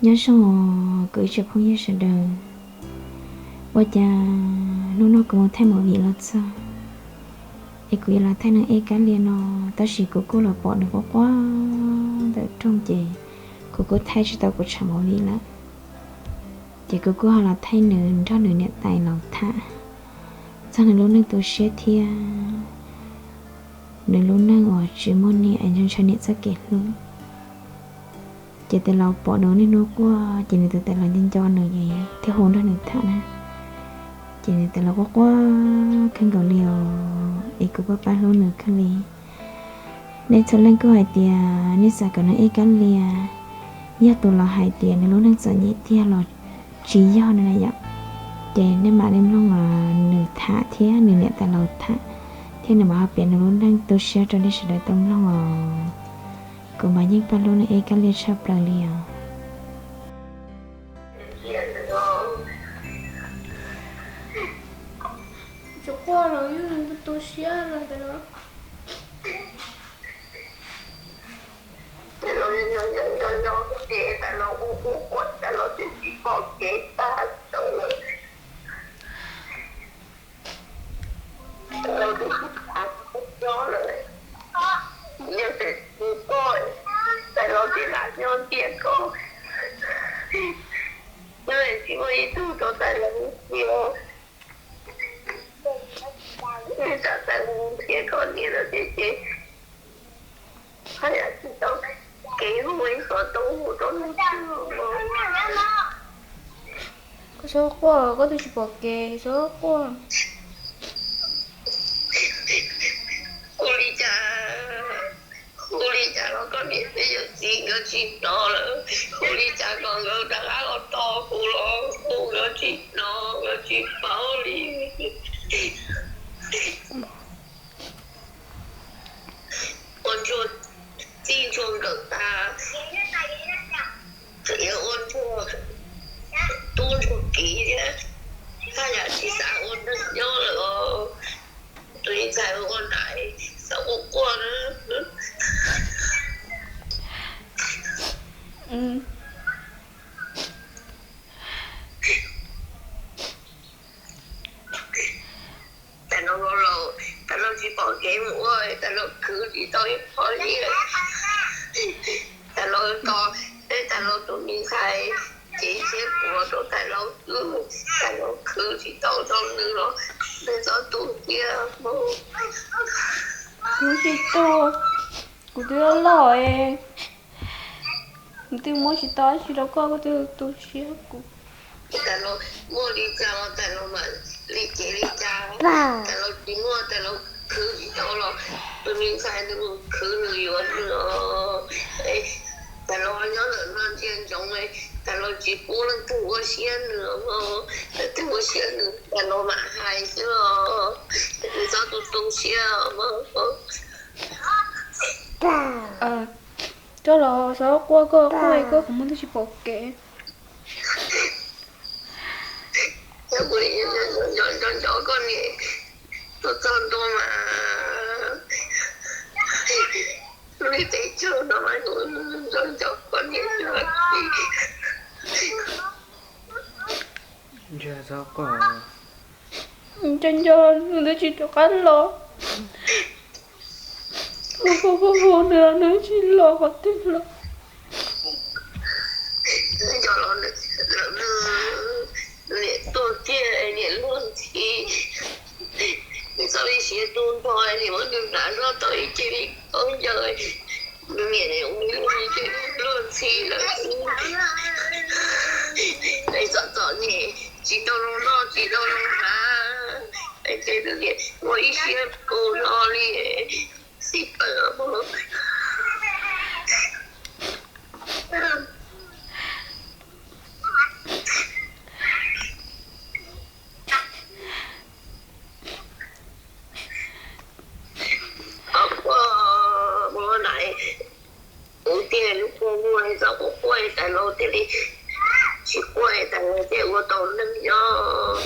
Nyob zoo os kuv ib tsoom phooj ywg sawv daws, ua cas hnub no kuv mus thaij movie los txog es kuv yuav los thaij neeg ej kab lia no, tab sis kuv kuj los pom nws quaj quaj ntawm rooj ces kuv kuj thaij tsis tau kuv tshav movie lawm. Ces kuv kuj ho los thaij nws nrog nws niam tais laus tham txog nws lub neej tu siab thiab nws lub neej uas tsis muaj niam es ntshaw niam txoj kev hlub. Ces tais laus pom nws niaj hnub quaj ces nws tus tais laus nco nco nws thiab hu nrog nws tham na. Ces nws tais laus quaj quaj kawg nkaus li os, es kuv kuj pab hlub nws kawg li. Nej txhua leej kuj hais tias nej xav kom neeg ej kab lia, yog tus los hais tias nws lub neej txom nyem tiag los tsis yog no na yom, ces nej mam li mloog nws tham thiab nws niam tais laus tham, thiab nws mam ho piav nws lub neej tu siab rau nej sawv daws tau mloog os. Kuv mas yeej pab hlub neeg ej kab lia tshaj plaws li os. Tsis quaj los yog tu siab los ntawd. Tais laus nco nco nco nco ces tais laus ua ua ua tais laus twb tsis pom kev tag lawm. Tais laus twb tsis pom kev lawm, yog tias tus koj, tais laus tsis lam nyob tiag koj, nyob tsis muaj ib tug rau tais laus cia, tais laus cia koj niam lawm tiag ces haj yam tsis tau kev hu ib qho tau hu rau nws. Koj txhob quaj, koj twb tsis pom kev, txhob quaj. Hu li cas, hu li cas los koj niam thiab yawm txiv nkawd tsis hnov lawm, hu li cas kom nkawd rov qab los tos kuv los hu nkawd tsis hnov, nkawd tsis paub li. Ua ntsuag txij ntsuag nkawm tas, tseem yuav ua ntsuag tub ntsuag kiv thiab, haj yam tsis xav ua neeg nyob lawm os. Tus me ntxhais ua nais xav ua quaj na. Tais laus laus, tais laus tsis pom kev mus ua, tais laus khwv tsis tau ib qho li. Tais laus tos, tais laus tus me ntxhais cev tshiab puav rau tais laus xwb, tais laus khwv tsis tau rau nws los nws txhob tu kiag. Kuv tsis tu, kuv twb loj loj es, kuv twb muab tsis tau dab tsi rau koj, koj twb tu siab kuv. Tais laus muaj li cas los tais laus mam li cev li cas, tais laus tsis muaj tais laus khwv tsis tau los tus me ntxhais nws mus khwv nws yuav nws os. Tais laus nyob ntawm no ntsia ntsoov, tais laus tsis pub leej twg ua siab nws, leej twg ua siab nws tais laus mam hais xwb os. Nws txhob tu tu siab. Koj los xav quaj koj quaj, koj qhov muag twb tsis pom kev. Nco nco koj niam tuaj txog ntua mas lub teb chaws no mas nco nco koj niam. Ntshe txhob quaj. Nco nco nws twb tsis rov qab los. Hu hu hu hu nws los nws tsis los qhov twg los. Nco los lawm, niam tuag kiag niam luag ntxhi, nws txoj li siav tu nrho niam muab nws hnav zoj tau ib ce li khaub ncaws. Nws niam ua li luag ntxhi lawm xwb. Txom txom nyem tsis tau zoo noj tsis tau zoo hnav, ces nws niam ua ib siab tu hlo li. Xij pawg. Quaj quaj, ua nais, ua tiag lub kua muag txhob quaj quaj, tais laus thiaj li tsis quaj, tais laus thiaj ua tau neeg nyob.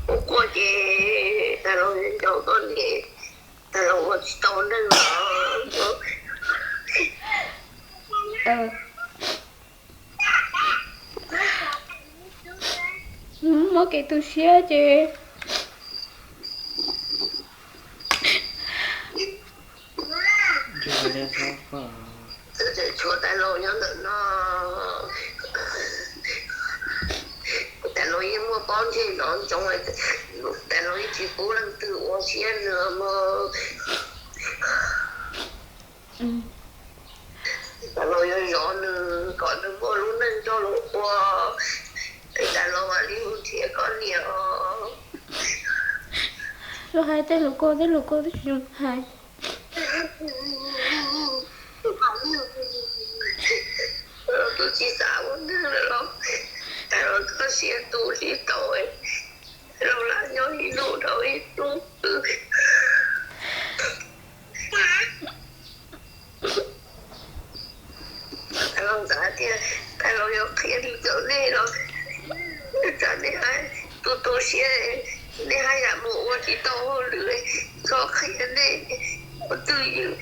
Quaj quaj ces tais laus nco koj niam, tais laus ua tsis tau neeg lawm. Muab kev tu siab ces. Tseem tshuav tais laus nyob ntawm no, tais laus yeej muaj pob ntseg zov ntsoov, tais laus yeej tsis pub leej twg ua siab nws mog. Tais laus yuav zov nws kom nws muaj lub neej coj los ua, es tais laus mam li mus nrhiav koj niam os. Lawv hais tej lus ko tej lus ko twb tsis zoo hais. Los twb tsis xav ua neeg lawm los, tais laus koj siab tu sib tau, tais laus lam nyob ib hnub dhau ib hnub. Tais laus xav tias tais laus yuav qhia li ntawd nej los, tsam nej hais tu tu siab, nej haj yam mus ua tsis tau hauj lwm, txhob qhia nej. Ua twj ywm,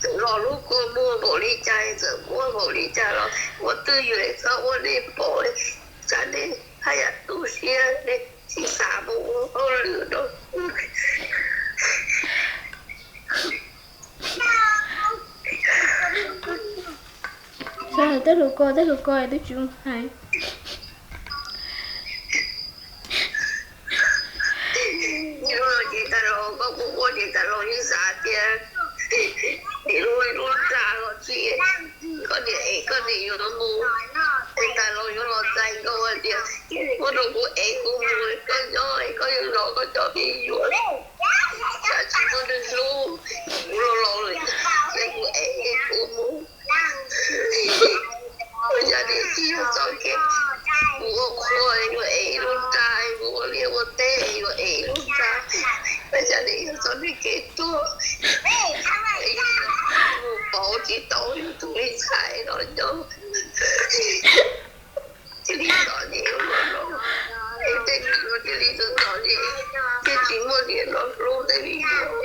txawm los lub kua muag npaum li cas, txawm muaj npaum li cas los ua twj ywm txhob ua nej pom, tsam nej haj yam tu siab, nej tsis xav mus ua hauj lwm no. Xav hais tej lus ko tej lus ko twb tsis hais. Ces tais laus, koj kuj ua ces tais laus yeej xav tias, es lub, lub nra los tsis, koj niam es koj niam yuav mus, es tais laus yuav los txais nkaus hais tias, muab rau kuv es kuv mus, koj nyob es koj yuav zov koj cov me nyuam, tsam tsis muaj neeg hlub, kuv los laus lawm, cia kuv es kuv mus. Yog tias tsis yog txoj kev mus ua qhua, yuav ev lub nra, mus ua liaj ua teb yuav ev lub nra, yog tias yog txoj kev tuag, mus pauv tsis tau yus tus me ntxhais los nyob. Cia li txom nyem ua luaj no, es tej me nyuam cia li txom nyem, thiaj tsis muaj niam los hlub tej me nyuam.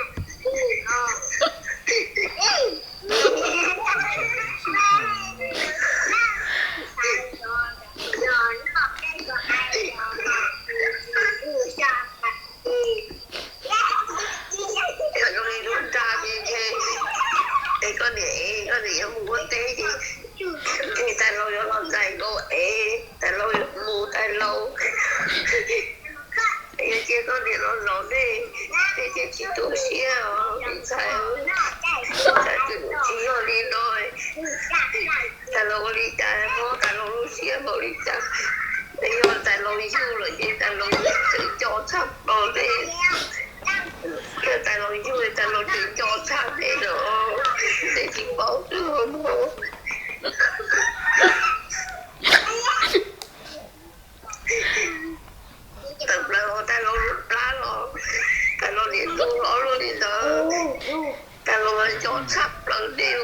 Yog zoo li lub nra ces, es koj niam, koj niam yuav mus ua teb ces, es tais laus yuav los txais nkaus es tais laus yuav mus tais laus. Yog cia koj niam los zov nej, nej thiaj tsis tu siab os me ntxhais. Tsam twm tsis yog li no, tais laus ua li cas muab tais laus lub siab npaum li cas. Yog tais laus yug lawm ces tais laus tseem nco tshaj plaws nej. Yog tais laus yug tais laus tseem nco tshaj nej lawm, nej tsis paub xwb mog. Tawm plaws tais laus lub plab los, tais laus niam tus hlob luaj li ntawd, tais laus nco tshaj plaws nej,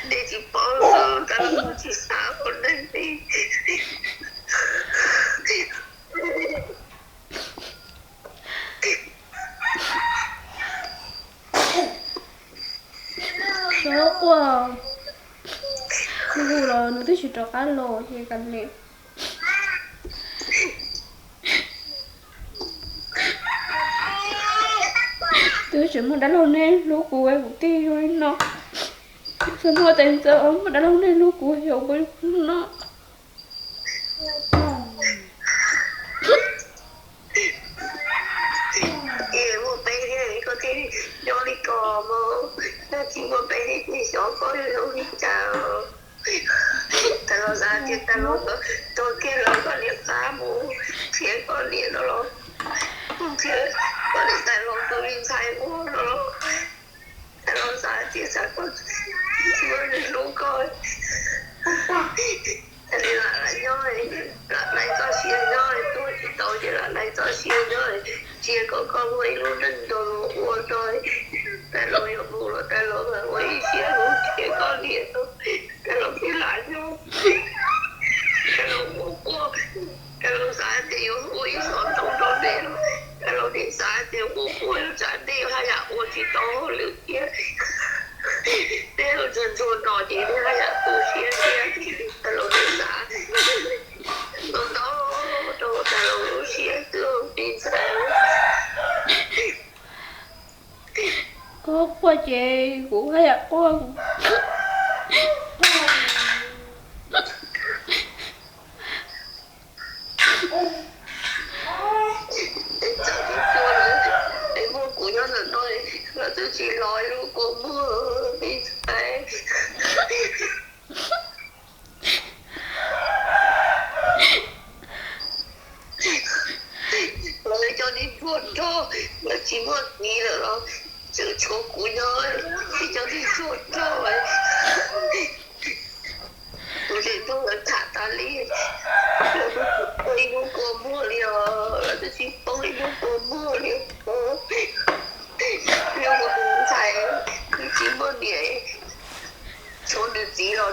nej tsis paub xwb, tais laus tsis xav ua neeg li. Xyov quaj, nws hu los nws twb tsis rov qab los ces kav liam. Twb tseem muaj dab laug neeg hlub kuv, kuv tij zoo li no. Twb muaj tes ntxawm, muaj dab laug neeg hlub kuv, yog kuv no. Ces muaj peb thiab koj thiaj nyob li ko mog, yog tsis muaj peb thiab ces xyov koj yuav zoo li cas. Tais laus xav tias tais laus tuag kiag lawm koj niam qab mus nrhiav koj niam no los, nrhiav koj niam tais laus tus me ntxhais ua no los, tais laus xav tias xav koj tsis muaj neeg hlub koj, lam nyob, lam dai txoj sia nyob, tuag tsis tau ces lam dai txoj sia nyob, cia kom koj muaj ib lub neej nrog luag ua no. Tais laus yuav mus los tais laus ua ib siab mus nrhiav koj niam no, tais laus thiaj lam nyob. Tais laus quaj quaj, tais laus xav tias yuav hu ib xov tooj rau nej los, tais laus nim xav tias quaj quaj tsam nej haj yam ua tsis tau hauj lwm thiab, nej ntsuag ntsuag no ces nej haj yam tu siab thiab. Tais laus nim xav, tais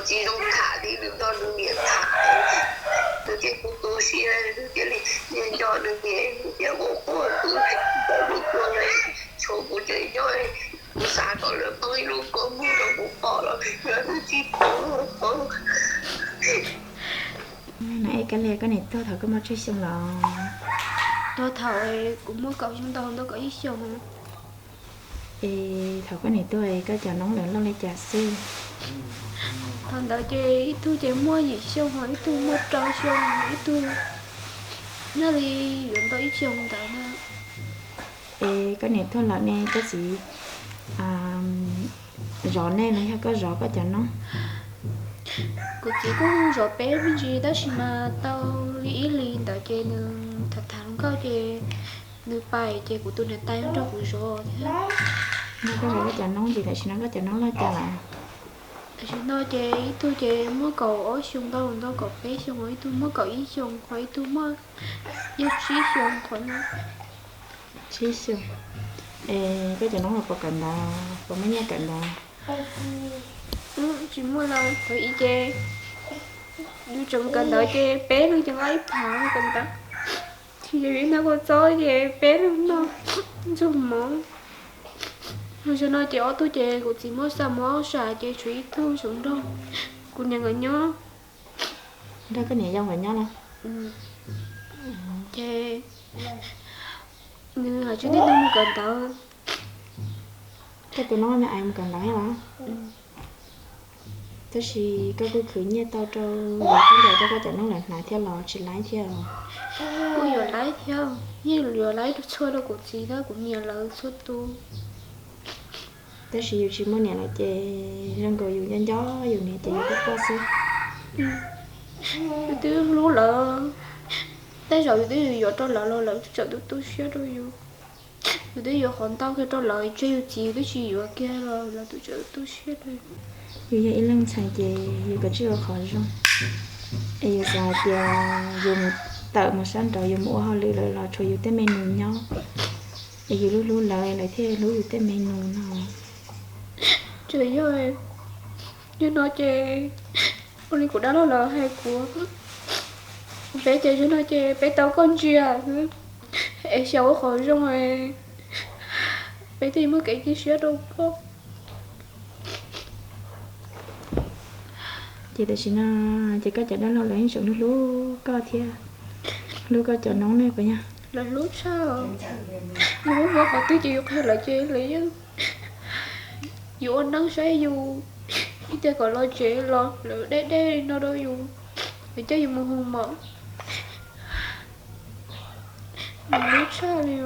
tsis zoo tham li nws nrog nws niam tham, nws thiaj tu tu siab, nws thiaj li nco nws niam, nws thiaj quaj quaj, kuv tau nws tuag lawm, tshuav kuv tseem nyob, kuv xav kom lawv poob ib lub koob muag rau kuv pom los yog nws tsis poob. Na, es koj li koj niam tuag thaum koj muaj tsawg xyoo los? Tuag thaum kuv muaj kaum xyoo, ntau ntau kaum ib xyoos. Es thaum koj niam tuag koj cov noob lawv loj li cas xwb? Thaum ntawd ces ib tug ces muaj yim xyoo, ho ib tug muaj rau xyoo, ib tug nyob li yuav ntau ib xyoos ntawd na. Es koj niam tuag lawm ne koj txiv zov nej los yog koj zov koj cov noob? Kuv txiv kuj zov peb me ntsis tab sis mas tau li ib hlis ntawd ces nws tham tham hluas nkauj ces nws pais ces kuv tus niam tais nrog kuv zov thiab. Koj zov koj cov noob ces tam sim no koj cov noob loj cas lawm? Tam sim no ces ib tug ces muaj kaum ob xyoos, ntau ntau kaum peb xyoos, ib tug muaj kaum ib xyoos, ho ib tug muaj yog tsib xyoos qhov no. Tsib xyoos. Es koj cov noob los puas kawm ntawv, puas muaj nyiaj kawm ntawv? Tsis muaj lawm, thaum ub ces yus tseem kawm ntawv ces peb leeg ces nqa ib phav kawm ntawv, tsis yog vim nag kua txob ces peb leeg noj ntxuag mov. Ho zaum no ces ob tug ces kuv txiv muab xa mus ob sab ces tshuav ib tug saum nrog kuv niam nkawd nyob. Nrog koj niam yau nkawd nyob na? Ces nws hais tsis tau mus kawm ntawv. Koj tus noob me ais mus kawm ntawv thiab los? Tab sis koj kuj khwv nyiaj tau rau yus, koj ncaim rau koj cov noob lawv hnav thiab los tsis laib thiab? Kuj yuav laib thiab, yeej yuav laib txhua rau kuv txiv thiab kuv niam lawv txhua tus. Tab sis yus tsis muaj niam lawm ces zoo nkaus yus nco nco yus niam ces yus quaj quaj xwb. Yus twb hlub lawv, tej zaum yus twb yuav rau lawv los lawv tseem tu tu siab rau yus. Yus twb yuav qhov ntau kiag rau lawv, tseg yus txiv yus twb tsis yuav kiag los lawv tseem tu tu siab rau yus. Yus yog ib leeg ntxhais ces yus kav tsij ua qhov zoo. Es yus xav hais tias yus mus tawm mus sab nraud yus mus ua hauj lwm lawm los tshuav yus tej me nus nyob, es yus hlub hlub lawv, lawv thiaj hlub yus tej me nus no. Tseem yog, yog no ces ua li kuv dab laug lawv hais kuv, peb ces yog no ces peb tau koj ntsia xwb, es xyaum ua qhov zoo, peb thiaj muaj kev cia siab rau koj. Ces tam sim no ces koj cov dab laug lawv yeej tseem hlub hlub koj thiab, hlub koj cov noob ne puas yog? Lawv hlub tshaj, yus muaj qhov twg ces yus qhia lawv ces lawv yeej, yus ua neeb saib yus, ib tias kom los tsev los lawv deb deb no rau yus, lawv coj yus mus hu mom. Nws hlub tshaj li.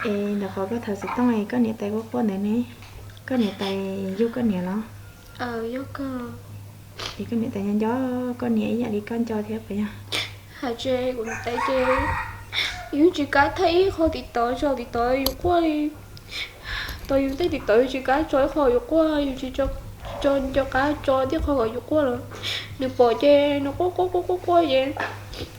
Es ntawm qhov koj tham xov tooj es koj niam tais quaj quaj ntawd ne, koj niam tais yug koj niam los? Yog kawg. Es koj niam tais nco nco koj niam ib yam li koj nco thiab puas yog? Hais tias kuv niam tais ces yus tsis kav thaij ib qho tim tod tso, tim tod yus quaj li. Tau yus tej tim tod yus tsis kav tso ib qho yus quaj, yus tsis tso, tsis nco qab tso tej qho kom yus quaj lawm. Nws pom ces nws quaj quaj quaj quaj quaj ces,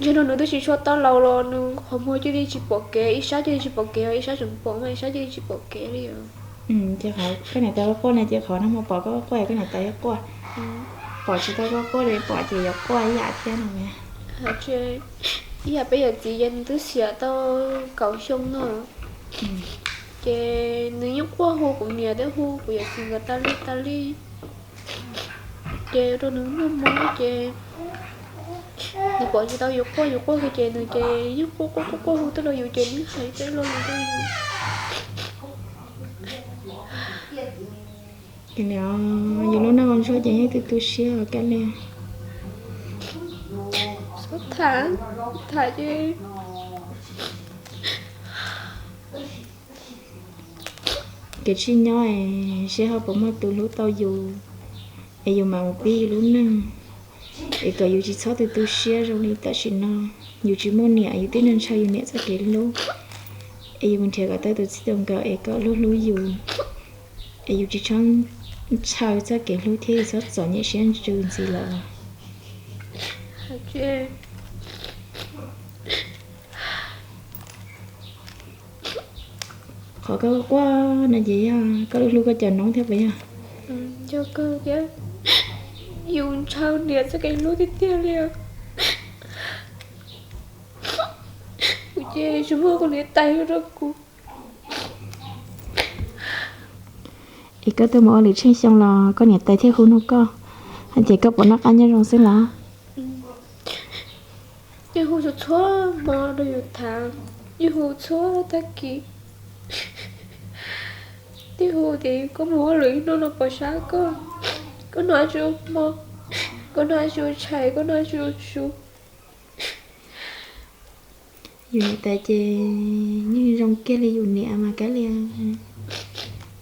yog no nws twb tsis tshua tau laus los nws qhov muag cia li tsis pom kev, ib sab cia li tsis pom kev, ib sab tseem pom mas ib sab cia li tsis pom kev li os. Ces qhov koj niam tais quaj quaj ne ces qhov nag hmo pom koj quaj quaj koj niam tais quaj, pom tsis tau koj quaj li pom ces yuav quaj ib yam thiab no. Ib yam peb yawm txiv ces nws twb xiam tau kaum xyoo no, ces nws yeej quaj hu kuv niam thiab hu kuv yawm txiv nkawd tas li tas li. Ces rau nws muaj mob ces nws pom tsis tau yus quaj, yus quaj kiag ces nws ces yeej quaj quaj quaj quaj hu tuaj rau yus ces nws hais tej lo lus rau yus. Ces nws, yus lub neej ua ntsuag ces yeej tu tu siab kawg li. Txhob tham, tham ces kev tsim nyog es seb ho puas muaj tus hlub tau yus, es yus mam mus pib yus lub neej, es kom yus tsis txhob tu tu siab zoo li tam sim no. Yus tsis muaj niam, yus tib neeg ntshaw yus niam txoj kev hlub, es yus mus nrhiav kom tau tus txij tus nkawm es kom hlub hlub yus, es yus tsis txhob ntshaw txoj kev hlub thiab yus txhob txom nyem siab ntsws ntxiv lawm. Qhov koj quaj no ces yog koj hlub koj cov noob thiab puas yog? Yog kawg thiab. Kuv ntshaw niam txoj kev hlub tiag tiag li. Kuv ces tsis muaj kuv niam tais hlub rau kuv. Es koj tuaj mus ua lwm tsheej xyoo los koj niam tais thiaj hu nug koj hais tias koj puas noj qab nyob zoo xwb los? Yeej hu txhua txhua hmo rau yus tham, yeej hu txhua tag kis. Thiaj hu tias koj mus ua lwm hnub no puas sab koj, koj noj tsis ua hmo, koj noj tsis ua tshais, koj noj tsis ua su. Yus niam tais ces yeej zoo kiag li yus niam mas Kab Lia.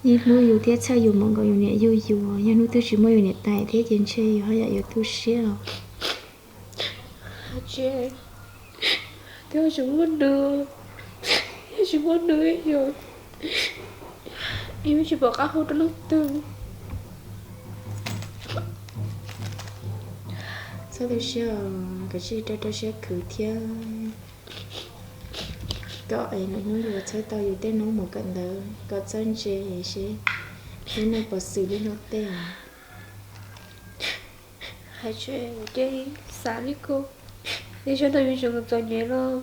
Yeej hlub yus thiab txhawj yus mus nkaus yus niam yug yus. Yog hnub twg tsis muaj yus niam tais thiab ces ntshe yus haj yam yuav tu siab os. Twb tsis muaj nws, twb tsis muaj nws yus, yus tsis pom qab hu rau leej twg. Txhob tu siab, kav tsij rau rau siab khwv thiab. Koj es lwm hnub yuav txhawb tau yus tej hnub mus kawm ntawv, koj txawj ntse seb lub neej puas xws li luag tej. Hais tseem ces xav li ko, tej zaum thaum yus tseem txom nyem los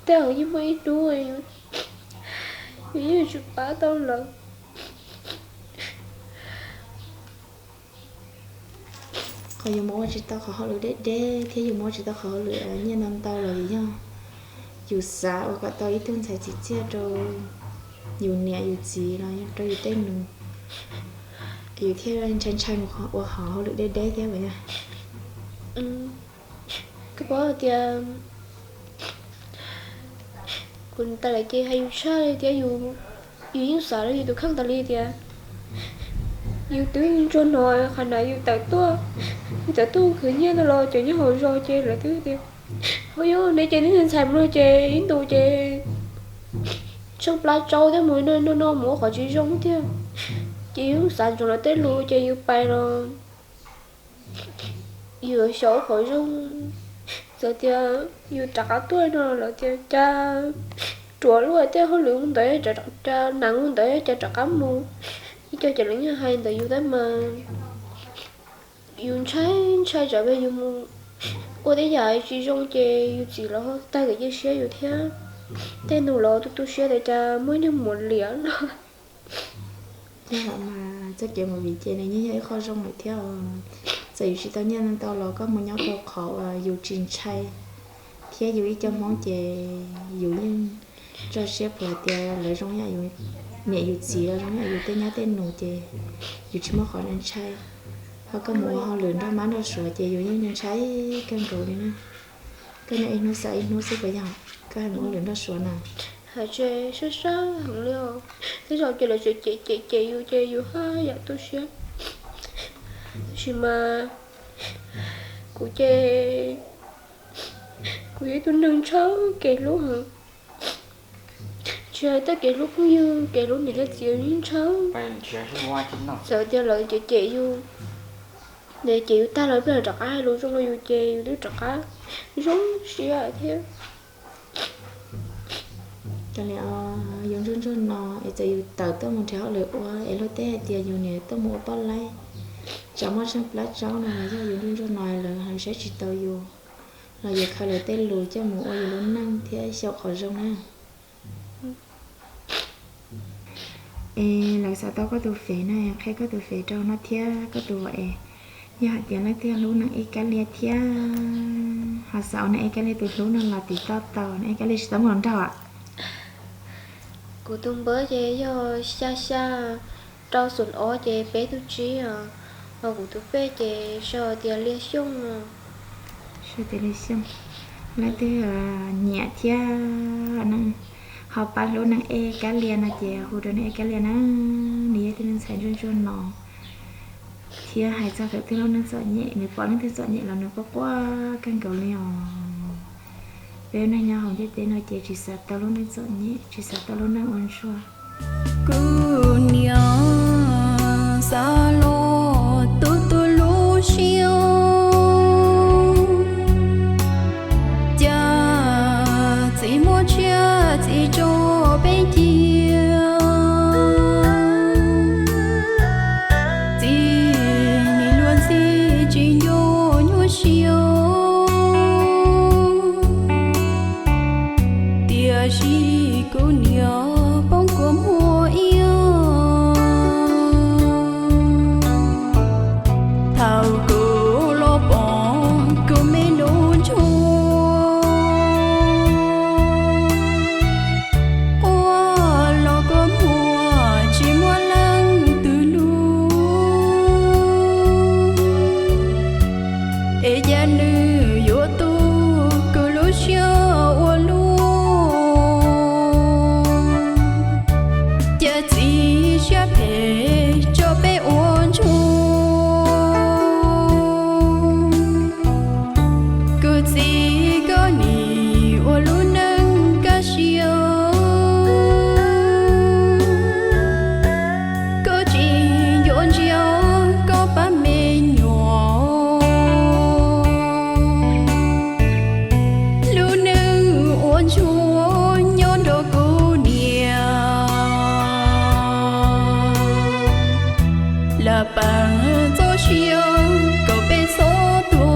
tej zaum yeej muaj ib hnub yus yeej yuav tsum pab tau lawv. Qhov yus mus ua tsis tau qhov hauj lwm deb deb thiab yus mus ua tsis tau qhov hauj lwm nyiaj ntau ntau los yus yog yus xav ua kom tau ib tug ntxhais tsim txiaj rau yus niam yus txiv los yog rau yus tej nus, yus thiaj ntshai ntshai mus ua qhov hauj lwm deb deb thiab puas yog? Koj paub tias kuv niam tais lawv ces hais yus tshaj li tias yus, yus yeej xav rau yus tus kheej tas li tias yus twb ntsuag no qhov na yus tawm tuaj, yus tawm tuaj khwv nyiaj ntawd los cov nyob hauv zos ces lawv twb tias, hauv yog ne ces neb ntxhais mus no ces ib ntus ces tsheej plab tsaub thiab mus no no mus ua qhov tsis zoo thiab. Ces yus xav ntsoov lawv tej lus ces yus pais los yus xyaum ua qhov zoo. Txawm tias yus rov qab tuaj no lawv tias cas ruam luaj tej hauj lwm ua ntawd, cas nees ua ntawd cas rov qab mus. Ib co ces lawv yeej hais ntawd yus tab mas yus ntshai ntshai tsam yus mus ua tej yam tsis zoo ces yus txiv los tag kev cia siab yus thiab. Tej nus los tu tu siab tias cas muaj neeg mus liam no. Yog mas txoj kev mus viv ces nws yeej yog ib qho zoo lawm thiab. Txawm yus tsis tau nyiaj ntau los koj mus nyob rau qhov uas yus tsis ntshai thiab yus ib co Hmoob ces yus yeej tso siab pom hais tias lawv zoo yam yus niam yus txiv los zoo yam yus tej nyab tej nus ces yus tsis muaj qhov ntshai. Ho koj mus ua hauj lwm nrog mab nrog suav ces yus yeej ntshai kawg nkaus li na. Koj nyob ib hnub xav ib hnub xwb puas yog? Koj hais mus ua hauj lwm nrog suav na, hais tseem sab sab heev li os. Tej zaum ces lawv tseem cem cem cem yus ces yus haj yam tu siab. Tab sis mas kuv ces kuv yog ib tug neeg ntshaw kev hlub heev. Tsis hais tej kev hlub phooj ywg, kev hlub niam thiab txiv yeej ntshaw. Txawm tias lawv cem cem yus, cem yus tag los pliag rov qab hais lus zoo rau yus ces yus twb rov qab zoo siab thiab. Yus ntsuag ntsuag no es txawm yus tawm tuaj mus nrhiav hauj lwm ua es luag tej hais tias yus niam tuaj mus ua poj laib, tsam muaj tsheej plab tsaub no los yog yus ntsuag ntsuag no lawv hais saib tsis tau yus, los yus khaws lawv tej lus coj mus ua yus lub neej thiab xyaum qhov zoo na. Es lawv xav tau koj tus fev na, qhia koj tus fev rau no thiab koj tus es. Yog hais tias leej twg hlub Neej Ej Kab Lia thiab ho xav ua Neej Ej Kab Lia tus hlub no los tiv toj tau, Neej Ej Kab Lia tsis tau muaj hluas nraug. Kuv tus npawb ces yog xya xya, rau xoom ob ces peb tug tsib os, ho kuv tus pej ces sau tias Lia Xyooj. Sau tias Lia Xyooj. Leej twg nyiam thiab ho pab hlub Neej Ej Kab Lia no ces hu rau Neej Ej Kab Lia na. Nws yog ib tug neeg ntxhais ntsuag ntsuag no thiab hais txog thaum twg lub neej txom nyem, nws pom leej twg txom nyem los nws quaj quaj kawg nkaus li os. Peb neeg nyob hauv ntiaj teb no ces tsis xav tau lub neej txom nyem, tsis xav tau lub neej ua ntsuag. Kuv niam xav los tu tu lub siab, cas txiv muab tshiab txiv tso peb cia. Txiv nim luag ntxhi Thaum kuv los pom kuv me nus ntsuag, quaj los kua muag tsis muaj leej twg hlub, es cas nws yuav tu kuv lub siab ua luaj. Cas txiv siab phem tso peb ua ntsuag. Kuv txiv, koj nim ua lub neej kaj siab, koj tsis yuav ntsia koj pab me nyuam. Lub neej ua ntsuag nyob nrog kuv niam, lam peem txoj sia kom peb txhob tuag.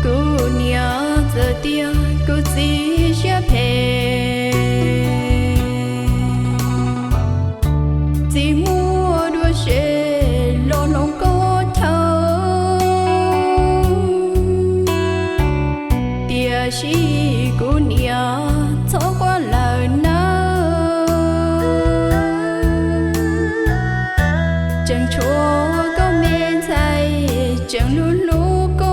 Kuv niam txawm tias kuv txiv siab phem, txiv muaj dua se los hloov koj chaw, tiam sis kuv niam txhob quaj lawm nawb. Tseem tshuav koj me ntxhais tseem hlub hlub koj.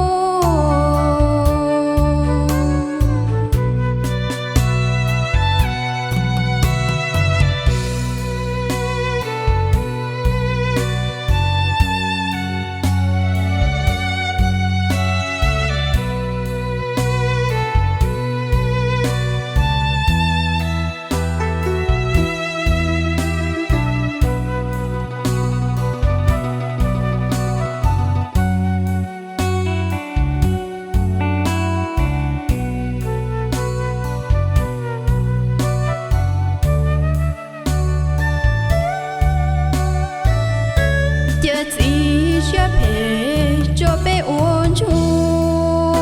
Cas txiv siab phem tso peb ua ntsuag.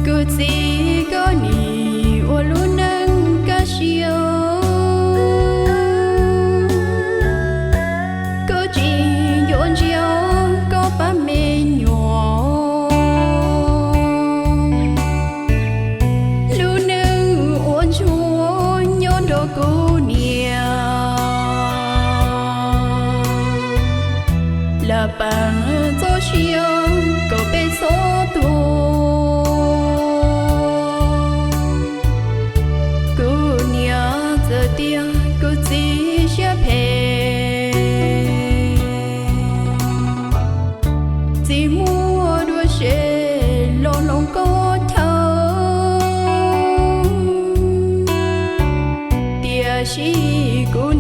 Kuv txiv, koj nim ua lub neej kaj siab, koj tsis yuav ntsia koj pab me nyuam. Lub neej ua ntsuag nyob nrog kuv niam, lam peem txoj sia kom peb txhob tuag. Kuv niam txawm tias kuv txiv siab phem, txiv muaj dua se los hloov koj chaw, tiam sis kuv